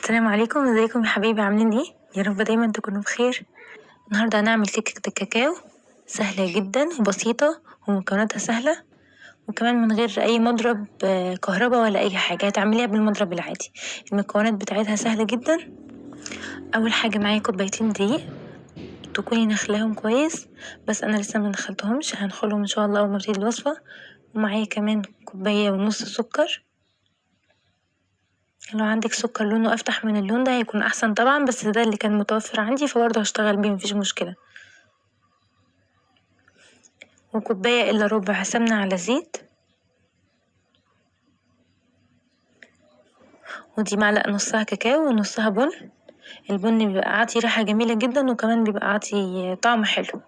السلام عليكم، ازيكم يا حبايبي؟ عاملين ايه؟ يا رب دايما تكونوا بخير. النهارده هنعمل كيكة الكاكاو، سهلة جدا وبسيطة ومكوناتها سهلة، وكمان من غير اي مضرب كهرباء ولا اي حاجة، هتعمليها بالمضرب العادي. المكونات بتاعتها سهلة جدا. اول حاجة معايا كوبايتين دقيق تكوني نخلاهم كويس، بس انا لسه ما نخلتهمش، هنخلهم ان شاء الله اول ما ابتدي الوصفة. ومعايا كمان كوباية ونص سكر، لو عندك سكر لونه افتح من اللون ده هيكون احسن طبعا، بس ده اللي كان متوفر عندي فبرضه هشتغل بيه مفيش مشكلة. وكوباية الا ربع سمنة على زيت، ودي معلقة نصها كاكاو ونصها بن. البن بيبقى عاطي ريحة جميلة جدا، وكمان بيبقى عاطي طعم حلو.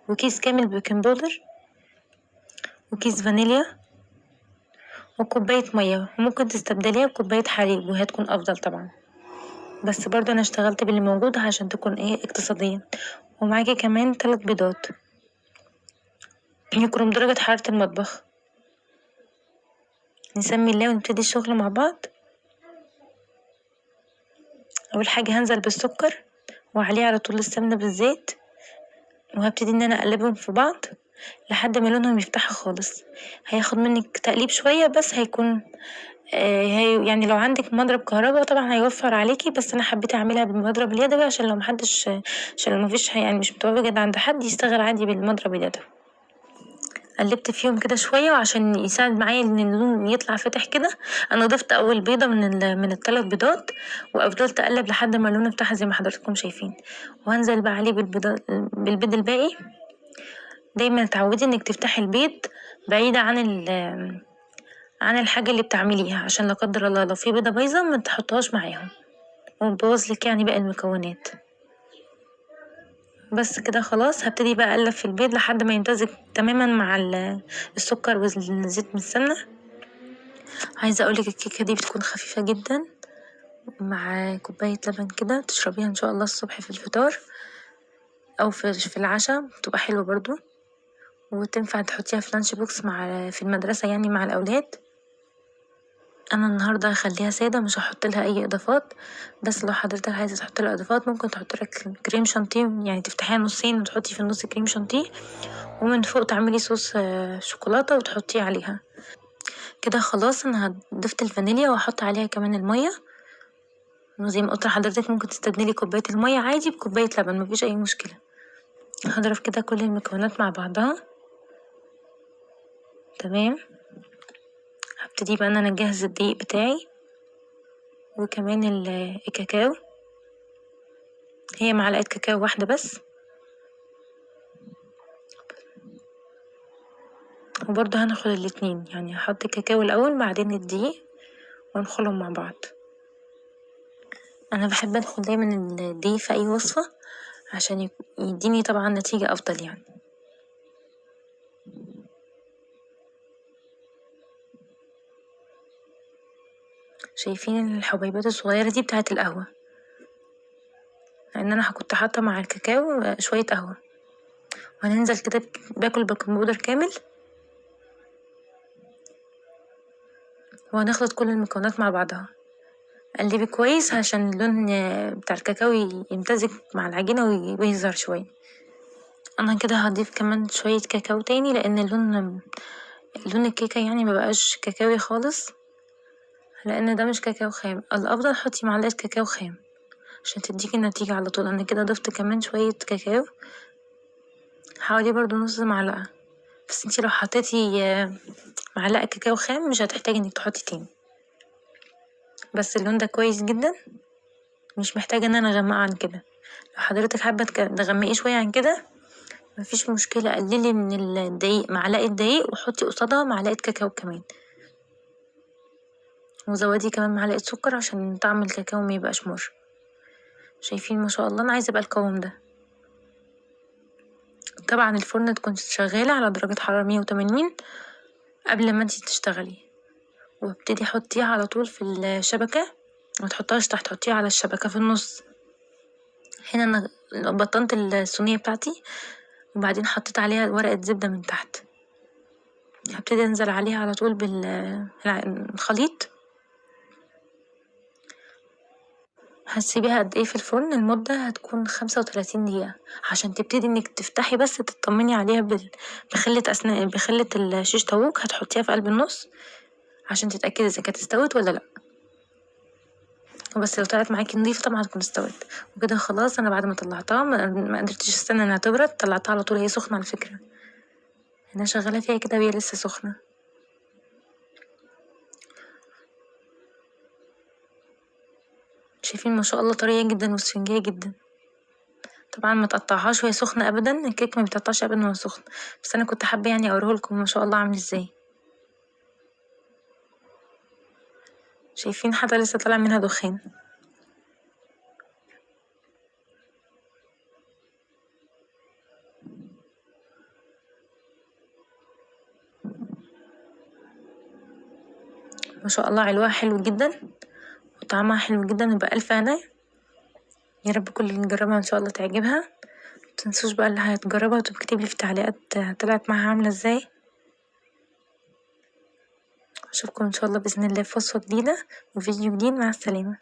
وكيس كامل baking powder، وكيس فانيليا، وكوباية مية. ممكن تستبدليها بكوباية حليب وهي تكون افضل طبعا، بس برضه انا اشتغلت باللي موجود عشان تكون اقتصادية. ومعاكي كمان 3 بيضات يكونوا بدرجة حرارة المطبخ. نسمي الله ونبتدي الشغل مع بعض. اول حاجة هنزل بالسكر وعليه على طول السمنة بالزيت، وهبتدي ان انا اقلبهم في بعض لحد ما لونهم يفتح خالص. هياخد منك تقليب شوية بس هيكون، هي يعني لو عندك مضرب كهرباء طبعا هيوفر عليكي، بس انا حبيت اعملها بالمضرب اليدوي عشان لو محدش، عشان لو مفيش يعني مش متواجد عند حد يشتغل عادي بالمضرب اليدوي. قلبت فيهم كده شوية، وعشان يساعد معايا ان اللون يطلع فاتح كده انا ضفت اول بيضة من الثلاث بيضات، وفضلت اقلب لحد ما اللون افتح زي ما حضراتكم شايفين. وهنزل بقى عليه بالبيض الباقي. دايما اتعودي انك تفتحي البيض بعيدة عن الحاجة اللي بتعمليها، عشان لا قدر الله لو في بيضة بايظة ما تحطهاش معاهم وتبوظ لك باقي المكونات. بس كده خلاص. هبتدي بقى اقلب في البيض لحد ما يمتزج تماما مع السكر والزيت من السمنة. عايزة اقولك الكيكة دي بتكون خفيفة جدا مع كوباية لبن كده، تشربيها ان شاء الله الصبح في الفطار او في العشاء، بتبقى حلوة برضو، وتنفع تحطيها في lunch box في المدرسة مع الاولاد. انا النهارده هخليها ساده، مش هحط لها اي اضافات، بس لو حضرتك عايزه تحط لها اضافات ممكن تحط لك كريم شانتيه، يعني تفتحيها نصين وتحطي في النص كريم شانتيه، ومن فوق تعملي صوص شوكولاته وتحطيه عليها. كده خلاص انا ضفت الفانيليا وهحط عليها كمان الميه. وزي ما قلت لحضرتك ممكن تستبدلي كوبايه الميه عادي بكوبايه لبن، مفيش اي مشكله. هضرب كده كل المكونات مع بعضها. تمام. هبتدي بقى ان انا اجهز الدقيق بتاعي وكمان الكاكاو. هي معلقه كاكاو واحده بس. وبرضه هنخل الاتنين، يعني هحط الكاكاو الاول بعدين الدقيق ونخلهم مع بعض. انا بحب ادخل دايما الدقيق في اي وصفه عشان يديني طبعا نتيجه افضل. شايفين الحبيبات الصغيره دي بتاعه القهوه، لان انا كنت حاطه مع الكاكاو شويه قهوه. وهننزل كده باكل baking powder كامل، وهنخلط كل المكونات مع بعضها. قلبي كويس عشان اللون بتاع الكاكاو يمتزج مع العجينه ويظهر شويه. انا كده هضيف كمان شويه كاكاو تاني، لان لون الكيكه ما بقاش كاكاوي خالص، لان ده مش كاكاو خام. الافضل حطي معلقه كاكاو خام عشان تديكي النتيجه على طول. انا كده ضفت كمان شويه كاكاو، حوالي برضو نص معلقه، بس انتي لو حطيتي معلقه كاكاو خام مش هتحتاجي انك تحطي تاني. بس اللون ده كويس جدا، مش محتاجه ان انا اغمقه عن كده. لو حضرتك حابه تغمقيه شويه عن كده مفيش مشكله، قللي من الدقيق معلقه دقيق وحطي قصادها معلقه كاكاو كمان، وزودي كمان معلقه سكر عشان طعم الكاكاو ما يبقاش مر. شايفين ما شاء الله انا عايزه بقى القوام ده. طبعا الفرن تكون شغاله على درجه حراره 180 قبل ما انتي تشتغلي، وابتدي حطيها على طول في الشبكه، ما تحطهاش تحت، حطيها على الشبكه في النص. هنا انا بطنت الصينيه بتاعتي وبعدين حطيت عليها ورقه زبده من تحت. هبتدي انزل عليها على طول بالخليط. هتسيبيها قد ايه في الفرن؟ المدة هتكون 35 دقيقة عشان تبتدي انك تفتحي، بس تطمني عليها بخلة أسنان، بخلة الشيش طاووق هتحطيها في قلب النص عشان تتأكدي اذا كانت استوت ولا لا. وبس لو طلعت معاكي نضيفة طبعا هتكون استوت. وكده خلاص انا بعد ما طلعتها ما قدرتش استنى انها تبرد، طلعتها على طول، هي سخنة على فكرة، انا شغالة فيها كده وهي لسه سخنة. شايفين ما شاء الله طرية جدا واسفنجية جدا. طبعا ما تقطعهاش وهي سخنة ابدا، الكيك ما بيتقطعش ابدا وهو سخن، بس انا كنت حابة اوريهولكم ما شاء الله عامل ازاي. شايفين حتى لسه طالع منها دخان. ما شاء الله علوها حلو جدا وطعمها حلو جدا، وبألف هنا. يا رب كل اللي نجربها ان شاء الله تعجبها. متنسوش بقى اللي هتجربها وتكتب لي في التعليقات طلعت معاها عامله ازاي. اشوفكم ان شاء الله باذن الله في وصفه جديده وفيديو جديد. مع السلامه.